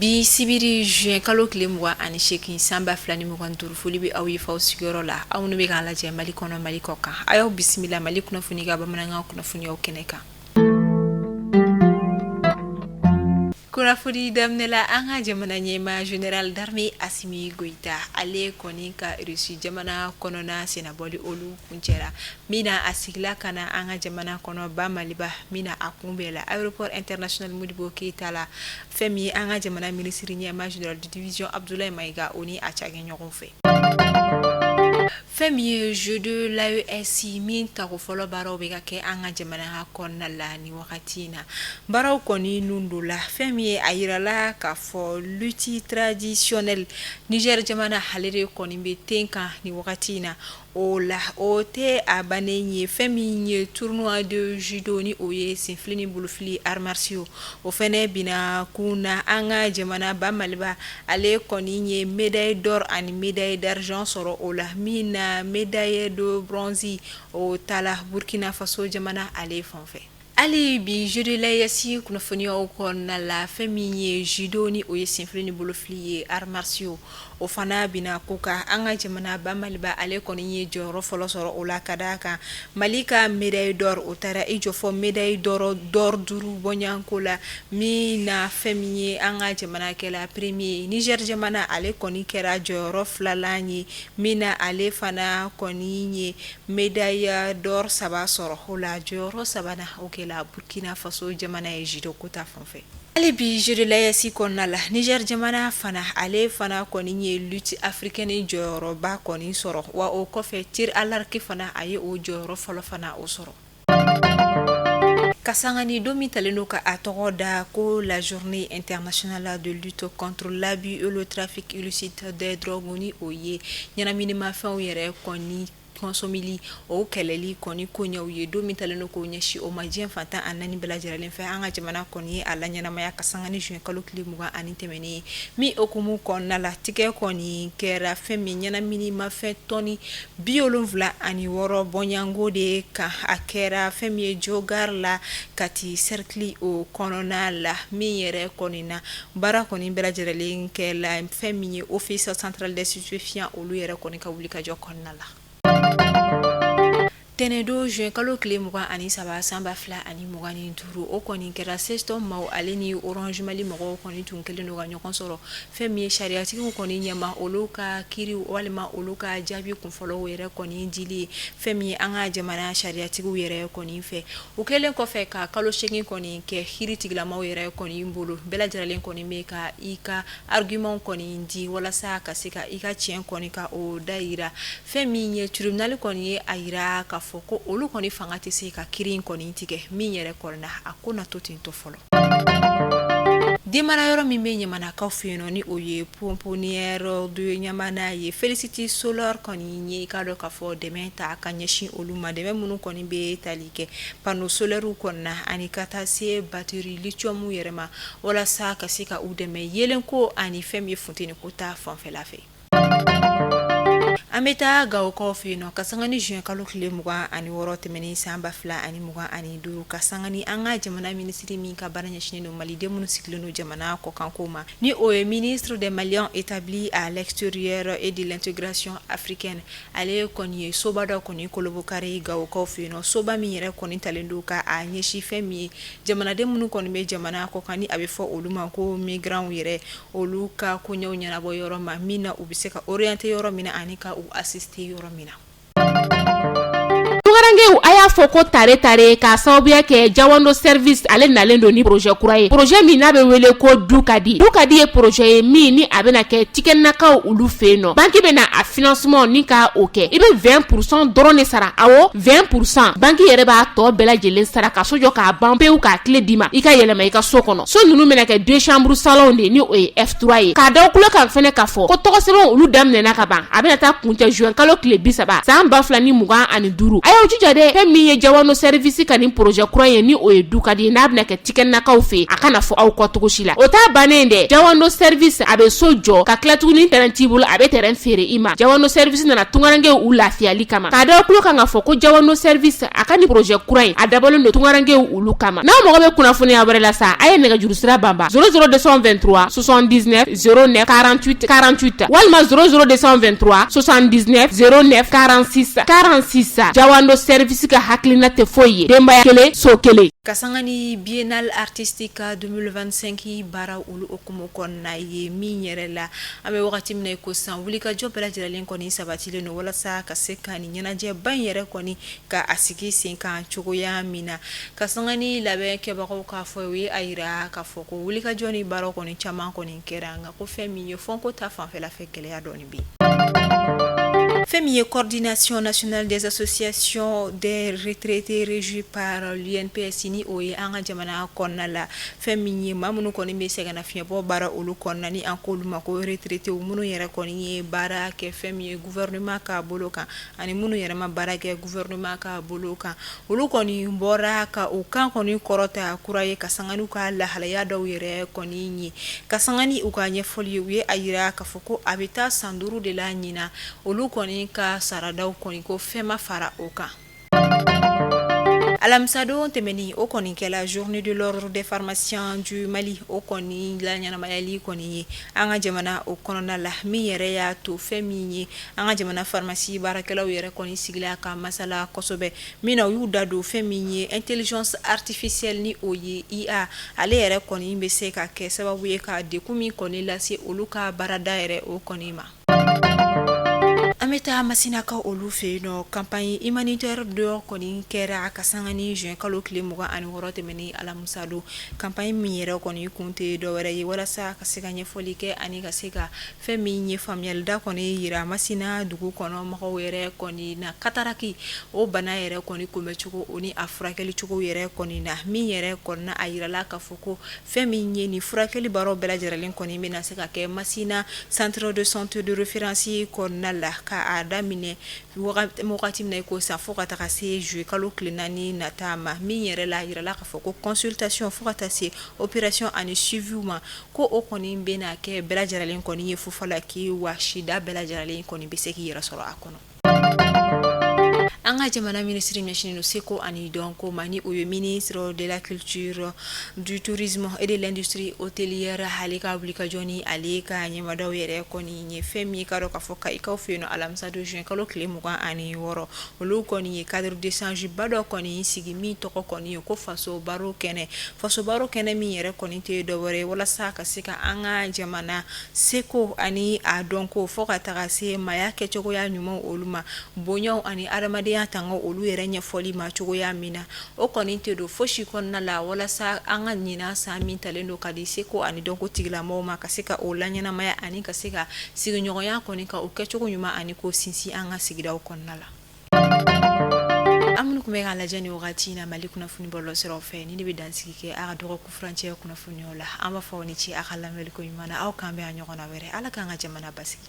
Bi sibiri juin kalo tile 28 san 2025, foli bɛ aw ye f'aw sigiyɔrɔ la, aw minnu bɛ k'an lajɛ Mali kɔnɔ, Mali kɔ kan, a y'aw bisimila Mali kunnafoni ka bamanankan kunnafoniyaw kɛnɛ kan. Kunnafoni daminɛ la, an ka jamana ɲɛmaa général d'armée Assimi Goïta, ale kɔni ka Russie jamana kɔnɔna sennabɔli olu kuncɛra min na, a sigila ka na an ka jamana kɔnɔ ba Maliba min na, a kunbɛnla aéroport international Modibo Keyita la, fɛn min ye an ka jamana minisiri ɲɛmaa général de division Abdoulaye Maïga, o ni a cakɛɲɔgɔnw fɛ. Fɛn min ye Jeux de l'AES min tako fɔlɔ baaraw bɛ ka kɛ an ka jamana kɔnɔna la ni wagati in na, baaraw kɔni nun don la, fɛn min ye a yirala k'a fɔ lutte traditionnelle Niger jamana, ale de kɔni bɛ ten kan ni wagati in na. O la, o tɛ a bannen ye, fɛn min ye tournoi de judo, ni o ye senfili ni bolofili arts martiaux, o fɛnɛ binna kun na. An ka jamana ba Maliba, ale kɔni ye médaille d'or ani médaille d'argent sɔrɔ o la, min na médaille de bronze o taala Burkina Faso jamana ale fan fɛ. Hali bi Jeux de l'AES kunnafoniyaw kɔnɔna la, fɛn min ye judo, ni o ye senfili ni bolofili ye arts martiaux, o fana bina ko kan. An ka jamana ba Maliba, ale kɔni ye jɔyɔrɔ fɔlɔ sɔrɔ o la, ka d'a kan Mali ka médaille d'or o taara i jɔ fɔ médaille d'or duuru bɔɲɔgɔnko la, min na fɛn min ye an ka jamana kɛla premier. Niger jamana, ale kɔni kɛra jɔyɔrɔ filanan ye, min na ale fana kɔni ye médaille d'or saba sɔrɔ o la. Jɔyɔrɔ sabanan o kɛla Burkina Faso jamana ye judo ko ta fan fɛ. Hali bi Jeux de l'AES kɔnɔna la, Niger jamana fana, ale fana kɔni ye lutte africaine jɔyɔrɔba kɔni sɔrɔ, wa o kɔfɛ tir à l'arc fana, a ye o jɔyɔrɔ fɔlɔ fana o sɔrɔ. Ka sanga ni don min talen don ka a tɔgɔ da ko la journée internationale de lutte contre l'abus et le trafic illicite des drogues, ni o ye ɲɛnaminimafɛnw yɛrɛ kɔni kɔnsɔmili o kɛlɛli kɔni koɲɛw ye, don min talen don k'o ɲɛsin o ma diɲɛ fan 14 bɛɛ lajɛlen fɛ, an ka jamana kɔni ye a laɲɛnamaya ka sanga ni juin kalo tile 20 ani tɛmɛnen ye, min hukumu kɔnɔna la tigɛ kɔni kɛra fɛn min ɲɛnaminimafɛn tɔni 76 bɔɲɔgɔnko de kan. A kɛra fɛn min ye Jogare la, Kati cercle o kɔnɔna la, min yɛrɛ kɔni na baara kɔni bɛɛ lajɛlen kɛla fɛn min ye Office central des stupéfiants olu yɛrɛ kɔni ka wulikajɔ kɔnɔna la. Tɛnɛndon juin kalo tile 23 san 2025, o kɔni kɛra CSTOM maaw ale ni Orange Mali mɔgɔw kɔni tun kɛlen don ka ɲɔgɔn sɔrɔ fɛn min ye sariyatigiw kɔni ɲɛma, olu ka kiiri walima olu ka jaabi kunfɔlɔw yɛrɛ kɔni dili ye fɛn min ye an ka jamana sariyatigiw yɛrɛ kɔni fɛ. O kɛlen kɔfɛ ka kalo 8 kɔni kɛ kiiri tigilamaw yɛrɛ kɔni bolo, bɛɛ lajɛlen kɔni bɛ ka i ka argument kɔni di walasa ka se ka i ka tiɲɛ kɔni ka o da yira. Fɛn min ye tribunal kɔni ye a yira k'a fɔ ko olu kɔni fanga tɛ se ka kiiri in kɔni tigɛ, min yɛrɛ kɔni na a ko na to ten to fɔlɔ. Denmara yɔrɔ min bɛ Ɲamanakaw fɛ yen nɔ, ni o ye pouponnière de Ɲamana ye, Felicity Solar kɔni ye i k'a dɔn k'a fɔ dɛmɛ ta ka ɲɛsin olu ma, dɛmɛ minnu kɔni bɛ tali kɛ panneau solaire kɔnɔna ani ka taa se batterie lithium yɛrɛ ma, walasa ka se ka u dɛmɛ yeelenko ani fɛn min ye funteni ko ta fanfɛla fɛ. An bɛ taa Gawokaw fɛ yen nɔ, ka sanga ni juin kalo tile 26 tɛmɛnen san 2025, ka sanga ni an ka jamana minisiri min ka baara ɲɛsinnen don maliden minnu sigilen don jamana kɔkanko ma, ni o ye ministre des Maliens établis à l'extérieur et de l'intégration africaine, ale kɔni ye soba dɔ kɔni kolobokari Gawokaw fɛ yen nɔ, soba min yɛrɛ kɔni talen don ka a ɲɛsin fɛn min ye jamanaden minnu kɔni bɛ jamana kɔkan, ni a bɛ fɔ olu ma ko migrants yɛrɛ, olu ka koɲɛw ɲɛnabɔ yɔrɔ ma, min na u bɛ se ka orienter yɔrɔ min na ani ka u assister yɔrɔ min na. Tunkarankew, a y'a fɔ ko tare tare, k'a sababuya kɛ Jawando Service ale nalen don ni projet kura ye, projet min n'a bɛ wele ko Du ka di. Du ka di ye projet ye min ni a bɛna kɛ Tikɛnakaw olu fɛ yen nɔ. Banque bɛna a financement ni ka o kɛ, i bɛ 20% dɔrɔn de sara. Awɔ, 20%, banque yɛrɛ b'a tɔ bɛɛ lajɛlen sara ka so jɔ k'a ban pewu, k'a clé d'i ma, i ka yɛlɛma i ka so kɔnɔ. So ninnu bɛna kɛ deux chambres salon de, ni o ye F3 ye. K'a da tulo kan fɛnɛ k'a fɔ ko tɔgɔsɛbɛn olu daminɛna ka ban, a bɛna taa kuncɛ juin kalo tile 30 san 2025. A y'aw jija dɛ. dɛ. Fɛn min ye Jawando Service ka nin projet kura ye, ni o ye du ka di, n'a bɛna kɛ Tikɛnakaw fɛ, a kana fɔ aw kɔ cogo si la. O t'a bannen dɛ. Jawando Service a bɛ so jɔ ka tila tuguni, terrain t'i bolo, a bɛ terrain feere i ma. Jawando Service nana tunkarankew u lafiyali kama. K'a da tulo kan k'a fɔ ko Jawando Service a ka nin projet kura in, a dabɔlen don tunkarankew olu kama. N'aw mago bɛ kunnafoniya wɛrɛ la sa, a ye nɛgɛjuru sira banba 00 223 79 09 48 48 walima 00 223 79 09 46 46. Jawando Service ka hakilina tɛ foyi ye, denbaya kelen, so kelen. Ka sanga ni Biennale artistique 2025 baara olu hukumu kɔnɔna ye, min yɛrɛ la an bɛ wagati min na i ko sisan, wulikajɔ bɛɛ lajɛlen kɔni sabatilen don walasa ka se ka nin ɲɛnajɛba in yɛrɛ kɔni ka a sigi sen kan cogoya min na. Ka sanga ni labɛn kɛbagaw k'a fɔ, u ye a yira k'a fɔ ko wulikajɔ ni baara kɔni caman kɔni kɛra, nka ko fɛn min ye fɔnko ta fanfɛla fɛ, gɛlɛya dɔɔni bɛ yen. Fɛn min ye Coordination nationale des associations des retraités régie par l'UNPS, ni o ye an ka jamana kɔnɔna la, fɛn min ye maa minnu kɔni bɛ sɛgɛnnafiɲɛbɔ baara olu kɔnɔna, ni an k'olu ma ko retraités, minnu yɛrɛ kɔni ye baara kɛ fɛn min ye gouvernement ka bolo kan ani minnu yɛrɛ ma baara kɛ gouvernement ka bolo kan, olu kɔni bɔra ka u kan kɔni kɔrɔta kura ye ka sanga n'u ka lahalaya dɔw yɛrɛ kɔni ye. Ka sanga ni u ka ɲɛfɔli ye, u ye a yira k'a fɔ ko a bɛ taa san 5 de la ɲinan, olu kɔni ka saradaw kɔni, ko fɛn ma fara o kan. Alamisadon tɛmɛnen, o kɔni kɛla Journée de l'ordre des pharmaciens du Mali, o kɔni la ɲɛnamayali kɔni ye an ka jamana o kɔnɔna la, min yɛrɛ y'a to fɛn min ye an ka jamana pharmacie baarakɛlaw yɛrɛ kɔni sigila ka masala kosɛbɛ, min na u y'u da don fɛn min ye intelligence artificielle, ni o ye IA, ale yɛrɛ kɔni bɛ se ka kɛ sababu ye ka degun min kɔni lase olu ka baarada yɛrɛ o kɔni ma. An bɛ taa Masinakaw olu fɛ yen nɔ. Campagne humanitaire dɔ kɔni kɛra ka sanga ni juin kalo tile 26 tɛmɛnen alamisa don. Campagne min yɛrɛ kɔni kun tɛ dɔwɛrɛ ye walasa ka se ka ɲɛfɔli kɛ ani ka se ka fɛn min ye faamuyalida kɔni yira Masina dugu kɔnɔ mɔgɔw yɛrɛ kɔni na, cataracte o bana yɛrɛ kɔni kunbɛcogo o ni a furakɛlicogo yɛrɛ kɔni na. Min yɛrɛ kɔni a yirala k'a fɔ ko fɛn min ye nin furakɛli baaraw bɛɛ lajɛlen kɔni bɛna se ka kɛ Masina centre de santé de référence kɔnɔna la, k'a daminɛ wagati min na i ko sisan fo ka taga se juillet kalo tile 4 nata ma. Min yɛrɛ la, a yirala k'a fɔ ko consultation fo ka taa se opération ani suivi ma, ko o kɔni bɛna kɛ bɛɛ lajɛlen kɔni ye fufalaki wa sida bɛɛ lajɛlen kɔni bɛ se k'i yɛrɛ sɔrɔ a kɔnɔ. An ka jamana minisiri ɲɛsinnen don seko ani dɔnko ma, ni o ye ministre de la Culture, du Tourisme et de l'Industrie hôtelière, ale ka wulikajɔ ni ale ka ɲɛmadaw yɛrɛ kɔni ye fɛn min ka dɔn k'a fɔ Kayikaw fɛ yen nɔ alamisa don juin kalo tile 26, olu kɔni ye cadre d'échange ba dɔ kɔni sigi min tɔgɔ kɔni ye ko faso baro kɛnɛ. Faso baro kɛnɛ min yɛrɛ kɔni tɛ dɔwɛrɛ ye walasa ka se ka an ka jamana seko ani a dɔnko fo ka taga se maaya kɛcogoya ɲuman olu ma, bonyaw ani adamadenya tanga olu yɛrɛ ɲɛfɔli ma cogoya min na. O kɔni tɛ don fosi kɔnɔna la walasa an ka ɲinan san min talen don ka di seko ani dɔnko tigilamɔgɔw ma, ka se ka o laɲɛnamaya ani ka se ka sigiɲɔgɔnya kɔni ka o kɛcogo ɲuman ani ko sinsin an ka sigidaw kɔnɔna la. An minnu tun bɛ k'a lajɛ nin wagati in na Mali kunnafoni bɔlɔlɔsiraw fɛ, ni ne bɛ dansigi kɛ a ka dɔgɔkun furancɛ kunnafoniyaw la. An b'a fɔ aw ni ce a ka lamɛnni ko ɲuman na. Aw k'an bɛn a ɲɔgɔnna wɛrɛ. Ala k'an ka jamana basigi.